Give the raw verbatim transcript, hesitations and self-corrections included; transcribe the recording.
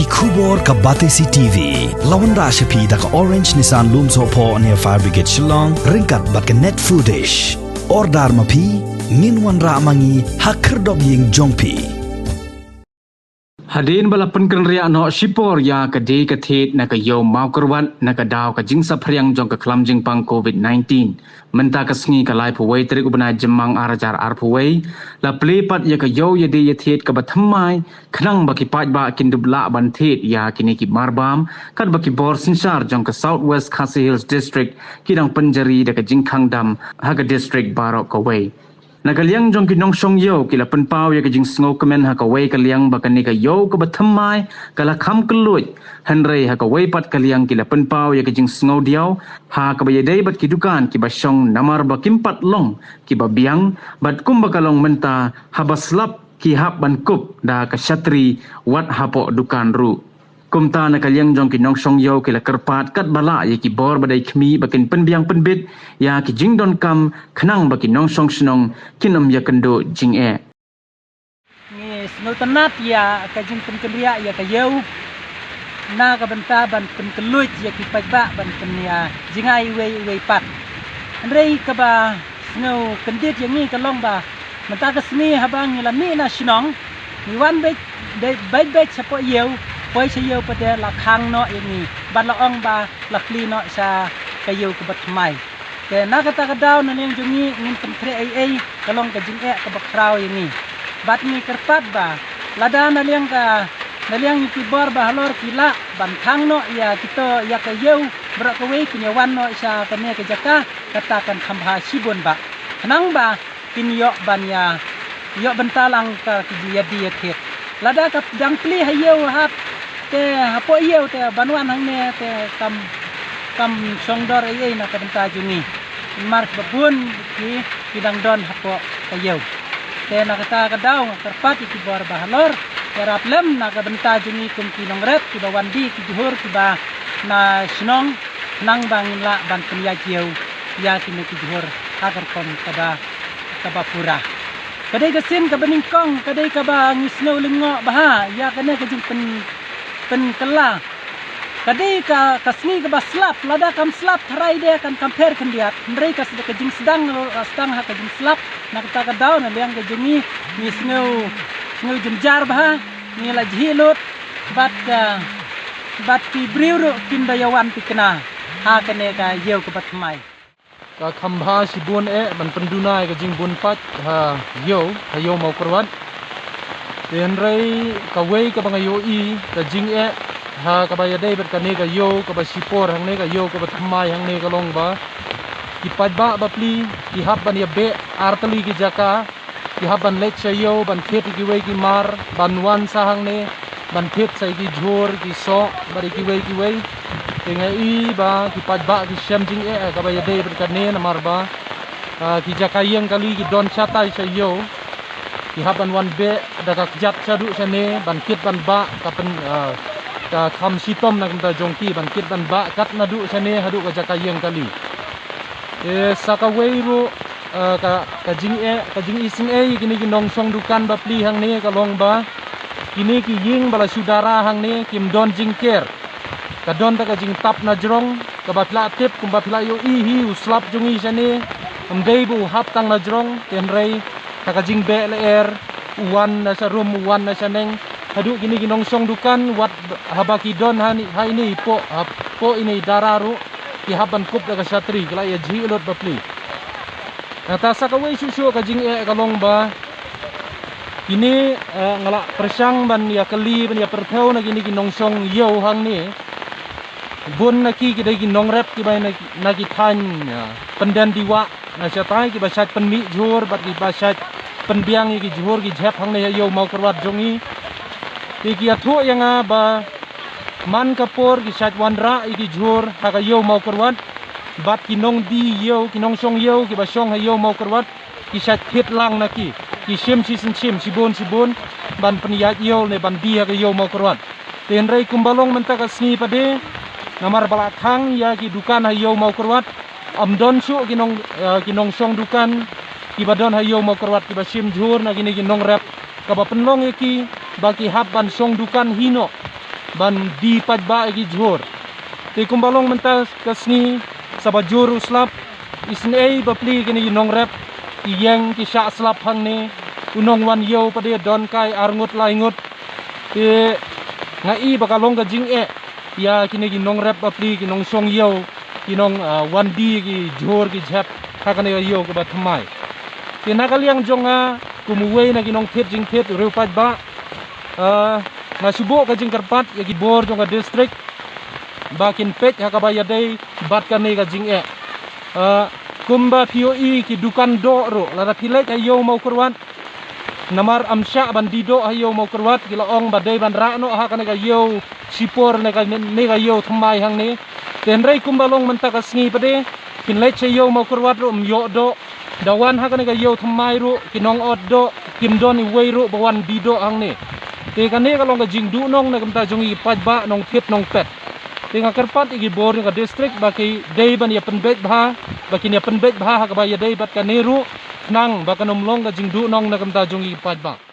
Khubor ka Batesi T V. La wanrah sha phi da ka Orange Nissan Lumsohphoh near Fire Brigade Shillong, ryngkat bad ka Net Foodish. Order ma phi, ngin wanrah ma ngi ha khyrdop ïing jong phi. Hadien ba la pynkynriah noh shipor ïa ka die ka thied na ka ïew Mawkyrwat na ka daw ka jingsaphriang jong ka khlam jingpang covid nineteen. Mynta ka sngi ka laiphew wei tarik u bnai Jymmang ar hajar arphew wei, la plie pat ïa ka ïew ïa die ïa thied kaba thymmai, khnang ba ki paidbah kin dup lah ban thied ïa kine ki marbam, katba ki bor synshar jong ka South West Khasi Hills District ki dang pynjari da ka jingkhang dam ha ka district baroh kawei. Na ka liang jong ki nongshong ïew ki la pynpaw ïa ka jingsngewkmen ha kawei ka liang ba kane ka ïew kaba thymmai ka la kham kylluid, hynrei ha kawei pat ka liang ki la pynpaw ïa ka jingsngewdiaw ha kaba ïadei bad ki dukan kiba shong, namar ba kim pat long kiba biang, bad kumba ka long mynta, haba slap ki hap ban kup da ka shatri wat hapoh dukan ruh. Kumta na ka liang jong ki nongshong ïew ki la kyrpad katba lah ïa ki bor ba dei khmih ba kin pynbiang pynbit ïa ki jingdonkam, khnang ba ki nongshong shnong kin ym ïakynduh jingeh. Ngi sngewtynnat ïa ka jingpynkynriah ïa ka ïew na ka bynta ban pynkylluid ïa ki paidbah ban pynïa jingai uwei uwei pat. Hynrei kaba sngewkyndit ïa ngi ka long ba mynta ka sngi haba ngi la mih na shnong, ngi wan beit, beit, beit, beit shapoh ïew, poi sha ïew pat te la khang noh ïa ngi, bad la ong ba la plie noh sha ka ïew kaba thymmai. Te na kata ka daw na liang jong ngi ngin pynkhreh ei ei, ka long ka jingeh kaba khraw ïa ngi. Bad ngi kyrpad ba lada na liang ka, na liang ki bor ba halor ki lah ban khang noh ïa kito, ïa ka ïew, baroh kawei kin ïa wan noh sha kane ka jaka, kata kan kham bha shibun ba, khnang ba kin ïoh ban ïa, ïoh bynta lang ka ki ïa die ïa thied. Lada ka dang plie ha ïew hap, te hapoh ïew te ban wan hangne te kam, kam shong dor ei ei na ka bynta jong ngi. Namar ba bun ki, ki dang don hapoh ka ïew. Te na kata ka daw nga kyrpad ïa ki bor ba halor, ïarap lem na ka bynta jong ngi kum ki nongrep kiba wan die ki jhur kiba na shnong, khnang ba ngin lah ban pynïaid ïew ïa kine ki jhur ha ka rukom kaba, kaba pura. Ka dei ka sien kaba nyngkong, ka dei kaba ngi sngew lyngngoh bha ïa kane ka jingpyn, pynkylla. Ka dei ka, ka sngi kaba slap, lada kam slap tharai de kan kham pher khyndiat. Hynrei ka sdang, ka jingsdang ruh ka sdang ha ka jingslap. Na kata ka daw na liang ka jong ngi, ngi sngew, sngew jynjar bha, ngi la jhieh lut, bad, ah, bad ki briew ruh kim da ïa wan thikna ha kane ka ïew kaba thymmai. Ka kham bha shibun eh ban pynduna ïa ka jingbun pait ha ïew, ha ïew Mawkyrwat. Te hynrei kawei kaba nga ïohi ka jingeh ha kaba ïadei bad kane ka ïew kaba shipor hangne, ka ïew kaba thymmai hangne, ka long ba ki paidbah bapli ki hap ban ïa beh artylli ki jaka, ki hap ban leit sha ïew ban thied ïa kiwei ki mar, ban wan sha hangne ban thied sha ïa ki jhur, ki soh bad ïa kiwei kiwei. Te nga i ba ki paidbah ki shem jingeh ha kaba ïadei bad kane, namar ba, ah, ki jaka ïeng kali ki don shatai sha ïew. Ki hap ban wan beh da ka kjat shaduh shane ban kit ban bah ka pyn, ah, ka kham shitom na ka bynta jong ki ban kit ban bah kat naduh shane haduh ka jaka ïeng kali. Te sa kawei ruh, eh, ka, ka jingeh, ka jingisynei ïa kine ki nongshong dukan bapli hangne ka long ba kine ki ïing ba la shu dara hangne kim don jingker. Ka don ta ka jingtap na jrong, kaba phi la tip, kumba phi la ïohi hi, u slap jong ngi shane, ym dei ba u hap tang na jrong, te hynrei ta ka jingbeh lyer, u wan na sharum, u wan na shaneng, haduh kine ki nongshong dukan, wat haba ki don ha ni, ha ine i poh, ha poh ine i dara ruh, ki hap ban kup da ka shatri, ki la ïa jhieh lut bapli. Nangta sa kawei shuh shuh ka jingeh ka long ba kine, eh, nga la pyrshang ban ïa kylli, ban ïa pyrthew na kine ki nongshong ïew hangne. Bun na ki ki dei ki nongrep kiba na, na ki thaiñ, eh, Pyndendiwah na shatai, kiba shait pynmih jhur bad kiba shait pynbiang ïa ki jhur ki jhep hangne ha ïew Mawkyrwat jong ngi. Te ki ïathuh ïa nga ba man ka por ki shait wanrah ïa ki jhur ha ka ïew Mawkyrwat, bad ki nongdie ïew, ki nongshong ïew kiba shong ha ïew Mawkyrwat, ki shait thied lang na ki, ki shim shisien shim, shibun shibun, ban pynïaid ïew ne ban die ha ka ïew Mawkyrwat. Te hynrei kumba long mynta ka sngi pat de, namar ba la khang ïa ki dukan ha ïew Mawkyrwat, ym don shuh ki nong, eh, ki nongshong dukan kiba don ha ïew Mawkyrwat kiba shim jhur na kine ki nongrep, kaba pynlong ïa ki ba ki hap ban shong dukan hi noh. ban die paidbah ïa ki jhur. Te kumba long mynta ka sngi, sa ba jur u slap, isynei bapli kine ki nongrep ki ïeng ki shah slap hangne. U nongwan ïew pat de don kai ar ngut lai ngut. Te nga i ba ka long ka jingeh ïa kine ki nongrep bapli, ki nongshong ïew, ki nong, ah, wan die ki jhur ki jhep ha kane ka ïew kaba thymmai. Te na ka liang jong nga kum uwei na ki nongthied jingthied riew paidbah, ah, nga shu buh ka jingkyrpad ïa ki bor jong ka district ba kin peit ha kaba ïadei bad kane ka jingeh. Ah, kumba phi ïohi ki dukan doh ruh, lada phi leit ha ïew Mawkyrwat, namar ym shah ban die doh ha ïew Mawkyrwat, ki la ong ba dei ban rah noh ha kane ka ïew shipor ne ka, ne ka ïew thymmai hangne. Te hynrei kumba long mynta ka sngi pat de, phin leit sha ïew Mawkyrwat ruh ym ïoh doh. Da wan ha kane ka ïew thymmai ruh ki nongot doh kim don iwei ruh ba wan die doh hangne. Te kane ka long ka jingduhnong na ka bynta jong ngi ki paidbah nongthied nongpet. Te nga kyrpad ïa ki bor jong ka district ba ki dei ban ïa pynbeit bha, ba kin ïa pynbeit bha ha kaba ïadei bad kane ruh, khnang ba kan ym long ka jingduhnong na ka bynta jong ngi ki paidbah.